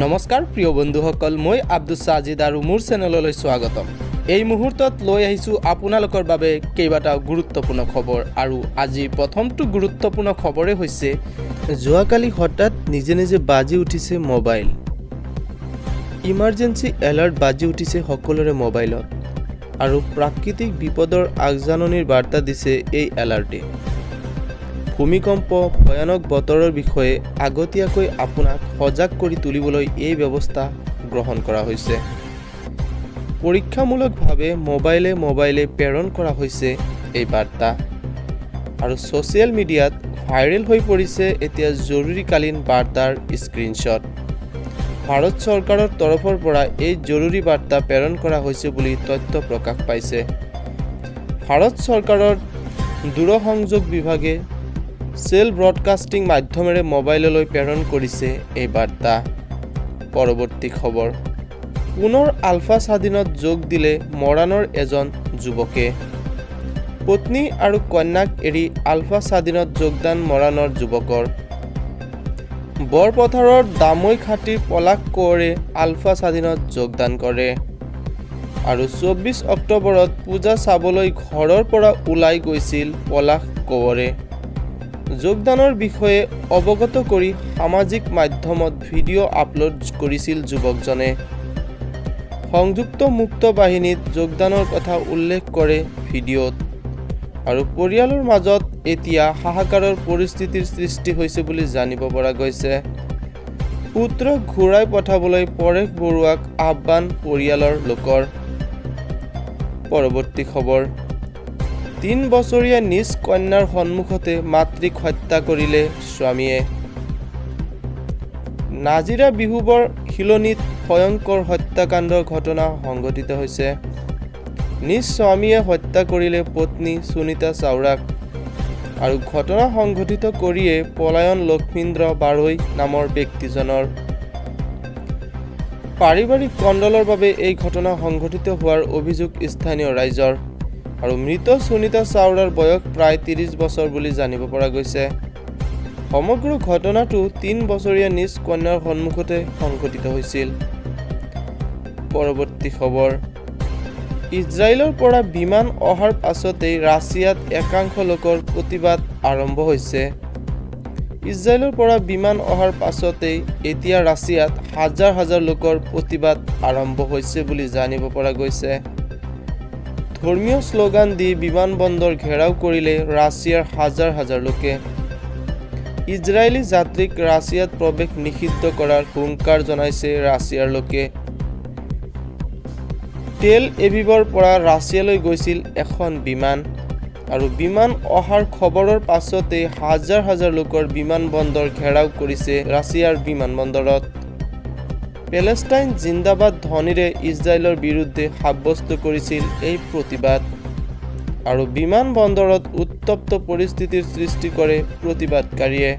নমস্কাৰ প্ৰিয় বন্ধুসকল, মই আব্দুল সাজিদ আৰু মোৰ চেনেললৈ স্বাগতম। এই মুহূৰ্তত লৈ আহিছোঁ আপোনালোকৰ বাবে কেইবাটাও গুৰুত্বপূৰ্ণ খবৰ আৰু আজি প্ৰথমটো গুৰুত্বপূৰ্ণ খবৰে হৈছে যোৱাকালি হঠাৎ নিজে নিজে বাজি উঠিছে মোবাইল। ইমাৰ্জেঞ্চি এলাৰ্ট বাজি উঠিছে সকলোৰে মোবাইলত আৰু প্ৰাকৃতিক বিপদৰ আগজাননীৰ বাৰ্তা দিছে এই এলাৰ্টে। ভূমিকম্প, ভয়ানক বতৰৰ বিষয়ে আগতীয়াকৈ আপোনাক সজাগ কৰি তুলিবলৈ এই ব্যৱস্থা গ্ৰহণ কৰা হৈছে। পৰীক্ষামূলকভাৱে মোবাইলে মোবাইলে প্ৰেৰণ কৰা হৈছে এই বাৰ্তা আৰু ছ'চিয়েল মিডিয়াত ভাইৰেল হৈ পৰিছে এতিয়া জৰুৰীকালীন বাৰ্তাৰ স্ক্ৰীণশ্বট। ভাৰত চৰকাৰৰ তৰফৰ পৰা এই জৰুৰী বাৰ্তা প্ৰেৰণ কৰা হৈছে বুলি তথ্য প্ৰকাশ পাইছে। ভাৰত চৰকাৰৰ দূৰসংযোগ বিভাগে চেল ব্ৰডকাষ্টিং মাধ্যমেৰে মোবাইললৈ প্ৰেৰণ কৰিছে এই বাৰ্তা। পৰৱৰ্তী খবৰ, পুনৰ আলফা স্বাধীনত যোগ দিলে মৰাণৰ এজন যুৱকে। পত্নী আৰু কন্যাক এৰি আলফা স্বাধীনত যোগদান মৰাণৰ যুৱকৰ। বৰপথাৰৰ দামৈখাটীৰ পলাশ কোঁৱৰে আলফা স্বাধীনত যোগদান কৰে আৰু 24 অক্টোবৰত পূজা চাবলৈ ঘৰৰ পৰা ওলাই গৈছিল পলাশ কোঁৱৰে। যোগদানৰ বিষয়ে অৱগত কৰি সামাজিক মাধ্যমত ভিডিঅ' আপলোড কৰিছিল যুৱকজনে। সংযুক্ত মুক্ত বাহিনীত যোগদানৰ কথা উল্লেখ কৰে ভিডিঅ'ত আৰু পৰিয়ালৰ মাজত এতিয়া হাহাকাৰৰ পৰিস্থিতিৰ সৃষ্টি হৈছে বুলি জানিব পৰা গৈছে। পুত্ৰক ঘূৰাই পঠাবলৈ পৰেশ বৰুৱাক আহ্বান পৰিয়ালৰ লোকৰ। পৰৱৰ্তী খবৰ, 3 বছৰীয়া নিজ কন্যাৰ সন্মুখতে মাতৃক হত্যা কৰিলে স্বামীয়ে। নাজিৰা বিহুবৰ শিলনিত ভয়ংকৰ হত্যাকাণ্ডৰ ঘটনা সংঘটিত হৈছে। নিজ স্বামীয়ে হত্যা কৰিলে পত্নী সুনীতা চাওৰাক আৰু ঘটনা সংঘটিত কৰিয়ে পলায়ন লক্ষ্মীন্দ্ৰ বাৰৈ নামৰ ব্যক্তিজনৰ। পাৰিবাৰিক কন্দলৰ বাবে এই ঘটনা সংঘটিত হোৱাৰ অভিযোগ স্থানীয় ৰাইজৰ আৰু মৃত সুনীতা চাওৰাৰ বয়স প্ৰায় 30 বছৰ বুলি জানিব পৰা গৈছে। সমগ্ৰ ঘটনাটো 3 বছৰীয়া নিজ কন্যাৰ সন্মুখতে সংঘটিত হৈছিল। পৰৱৰ্তী খবৰ, ইজৰাইলৰ পৰা বিমান অহাৰ পাছতেই ৰাছিয়াত একাংশ লোকৰ প্ৰতিবাদ আৰম্ভ হৈছে। ইজৰাইলৰ পৰা বিমান অহাৰ পাছতেই এতিয়া ৰাছিয়াত হাজাৰ হাজাৰ লোকৰ প্ৰতিবাদ আৰম্ভ হৈছে বুলি জানিব পৰা গৈছে। ধৰ্মীয় শ্লোগান দি বিমানবন্দৰ ঘেৰাও কৰিলে ৰাছিয়াৰ হাজাৰ হাজাৰ লোকে। ইজৰাইলী যাত্ৰীক ৰাছিয়াত প্ৰৱেশ নিষিদ্ধ কৰাৰ হুংকাৰ জনাইছে ৰাছিয়াৰ লোকে। তেল এভিভৰ পৰা ৰাছিয়ালৈ গৈছিল এখন বিমান আৰু বিমান অহাৰ খবৰৰ পাছতেই হাজাৰ হাজাৰ লোকৰ বিমানবন্দৰ ঘেৰাও কৰিছে ৰাছিয়াৰ বিমানবন্দৰত। পেলেষ্টাইন জিন্দাবাদ ধ্বনিৰে ইজৰাইলৰ বিৰুদ্ধে সাব্যস্ত কৰিছিল এই প্ৰতিবাদ আৰু বিমানবন্দৰত উত্তপ্ত পৰিস্থিতিৰ সৃষ্টি কৰে প্ৰতিবাদকাৰীয়ে।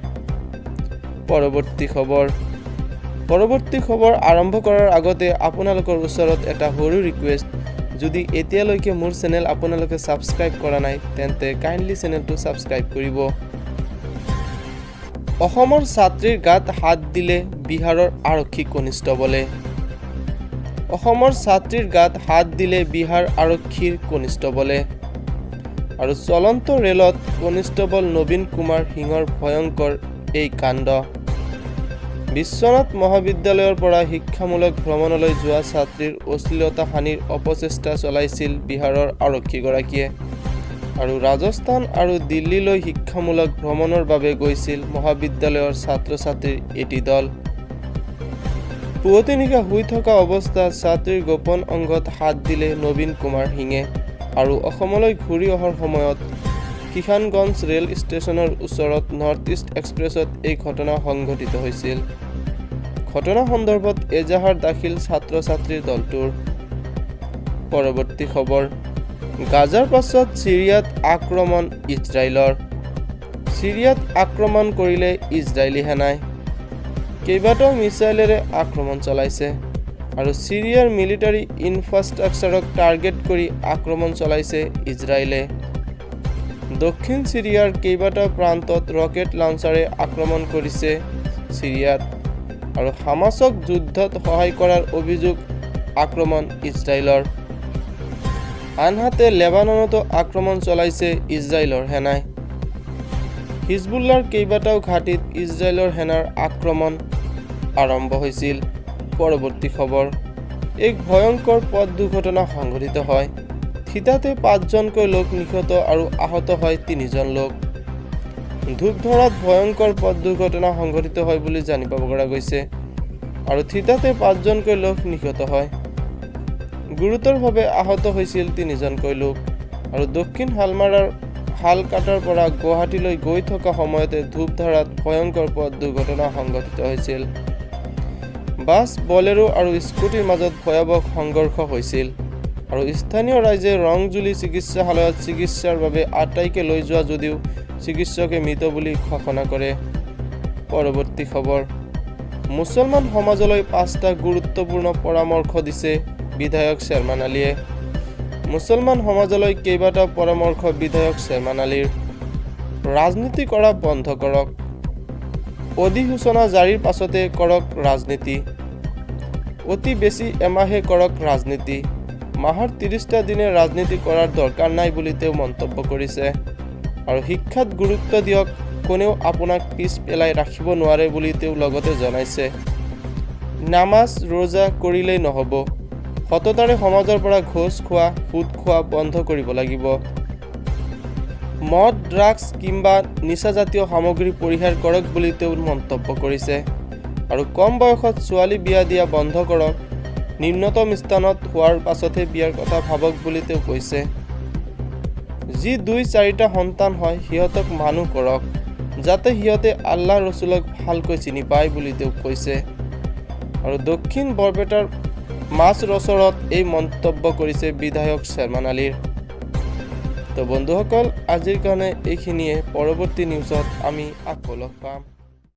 পৰৱৰ্তী খবৰ আৰম্ভ কৰাৰ আগতে আপোনালোকৰ ওচৰত এটা সৰু ৰিকুৱেষ্ট, যদি এতিয়ালৈকে মোৰ চেনেল আপোনালোকে ছাবস্ক্ৰাইব কৰা নাই তেন্তে কাইণ্ডলি চেনেলটো ছাবস্ক্ৰাইব কৰিব। অসমৰ ছাত্ৰীৰ গাত হাত দিলে বিহাৰৰ আৰক্ষী কনিষ্টবলে। অসমৰ ছাত্ৰীৰ গাত হাত দিলে বিহাৰ আৰক্ষীৰ কনিষ্টবলে আৰু চলন্ত ৰেলত কনিষ্টবল নবীন কুমাৰ সিঙৰ ভয়ংকৰ এই কাণ্ড। বিশ্বনাথ মহাবিদ্যালয়ৰ পৰা শিক্ষামূলক ভ্ৰমণলৈ যোৱা ছাত্ৰীৰ অশ্লীলতা হানিৰ অপচেষ্টা চলাইছিল বিহাৰৰ আৰক্ষীগৰাকীয়ে আৰু ৰাজস্থান আৰু দিল্লীলৈ শিক্ষামূলক ভ্ৰমণৰ বাবে গৈছিল মহাবিদ্যালয়ৰ ছাত্ৰ-ছাত্ৰীৰ এটি দল। পুৱতি নিশা শুই থকা অৱস্থাত ছাত্ৰীৰ গোপন অংগত হাত দিলে নবীন কুমাৰ সিঙে আৰু অসমলৈ ঘূৰি অহাৰ সময়ত কিষাণগঞ্জ ৰেল ষ্টেচনৰ ওচৰত নৰ্থ ইষ্ট এক্সপ্ৰেছত এই ঘটনা সংঘটিত হৈছিল। ঘটনা সন্দৰ্ভত এজাহাৰ দাখিল ছাত্ৰ-ছাত্ৰীৰ দলটোৰ। পৰৱৰ্তী খবৰ, গাজাৰ পাছত ছিৰিয়াত আক্ৰমণ ইজৰাইলৰ। ছিৰিয়াত আক্ৰমণ কৰিলে ইজৰাইলী সেনাই। কেইবাটাও মিছাইলেৰে আক্ৰমণ চলাইছে আৰু ছিৰিয়াৰ মিলিটাৰী ইনফ্ৰাষ্ট্ৰাকচাৰক টাৰ্গেট কৰি আক্ৰমণ চলাইছে ইজৰাইলে। দক্ষিণ ছিৰিয়াৰ কেইবাটাও প্ৰান্তত ৰকেট লঞ্চাৰে আক্ৰমণ কৰিছে ছিৰিয়াত। আৰু হামাছক যুদ্ধত সহায় কৰাৰ অভিযোগ আক্ৰমণ ইজৰাইলৰ। আনহাতে লেবাননতো আক্ৰমণ চলাইছে ইজৰাইলৰ সেনাই। হিজবুল্লাৰ কেইবাটাও ঘাটিত ইজৰাইলৰ সেনাৰ আক্ৰমণ আৰম্ভ হৈছিল। পৰৱৰ্তী খবৰ, এক ভয়ংকৰ পথ দুৰ্ঘটনা সংঘটিত হয়। থিতাতে 5জনকৈ লোক নিহত আৰু আহত হয় 3জন লোক। ধূপধৰাত ভয়ংকৰ পথ দুৰ্ঘটনা সংঘটিত হয় বুলি জানিব পৰা গৈছে আৰু থিতাতে 5জনকৈ লোক নিহত হয়। গুৰুতৰভাৱে আহত হৈছিল 3জনকৈ লোক আৰু দক্ষিণ হালমাৰাৰ হালকাটাৰ পৰা গুৱাহাটীলৈ গৈ থকা সময়তে ধূপধাৰাত ভয়ংকৰ পথ দুৰ্ঘটনা সংঘটিত হৈছিল। বাছ, বলেৰো আৰু স্কুটিৰ মাজত ভয়াৱহ সংঘৰ্ষ হৈছিল আৰু স্থানীয় ৰাইজে ৰংজুলি চিকিৎসালয়ত চিকিৎসাৰ বাবে আটাইকে লৈ যোৱা যদিও চিকিৎসকে মৃত বুলি ঘোষণা কৰে। পৰৱৰ্তী খবৰ, মুছলমান সমাজলৈ 5টা গুৰুত্বপূৰ্ণ পৰামৰ্শ দিছে বিধায়ক শ্বেৰমান আলীয়ে। মুছলমান সমাজলৈ কেইবাটাও পৰামৰ্শ বিধায়ক শ্বেৰমান আলীৰ। ৰাজনীতি কৰা বন্ধ কৰক, অধিসূচনা জাৰিৰ পাছতে কৰক ৰাজনীতি, অতি বেছি এমাহে কৰক ৰাজনীতি, মাহৰ 30টা দিনে ৰাজনীতি কৰাৰ দৰকাৰ নাই বুলি তেওঁ মন্তব্য কৰিছে। আৰু শিক্ষাত গুৰুত্ব দিয়ক, কোনেও আপোনাক পিছ পেলাই ৰাখিব নোৱাৰে বুলি তেওঁ লগতে জনাইছে। নামাজ ৰোজা কৰিলেই নহ'ব, সততাৰে সমাজৰ পৰা ঘোচ খোৱা, সুদ খোৱা বন্ধ কৰিব লাগিব। মদ, ড্ৰাগছ কিম্বা নিচাজাতীয় সামগ্ৰী পৰিহাৰ কৰক বুলি তেওঁ মন্তব্য কৰিছে। আৰু কম বয়সত ছোৱালী বিয়া দিয়া বন্ধ কৰক, নিম্নতম স্থানত হোৱাৰ পাছতহে বিয়াৰ কথা ভাবক বুলি তেওঁ কৈছে। যি 2-4টা সন্তান হয় সিহঁতক মানুহ কৰক, যাতে সিহঁতে আল্লাহ ৰচুলক ভালকৈ চিনি পায় বুলি তেওঁ কৈছে। আৰু দক্ষিণ বৰপেটাৰ মাছৰচৰত এই মন্তব্য কৰিছে বিধায়ক শ্বেৰমান আলীৰ। তো বন্ধুসকল, আজিৰ কাৰণে এইখিনিয়ে। পৰৱৰ্তী নিউজত আমি আকৌ লগ পাম।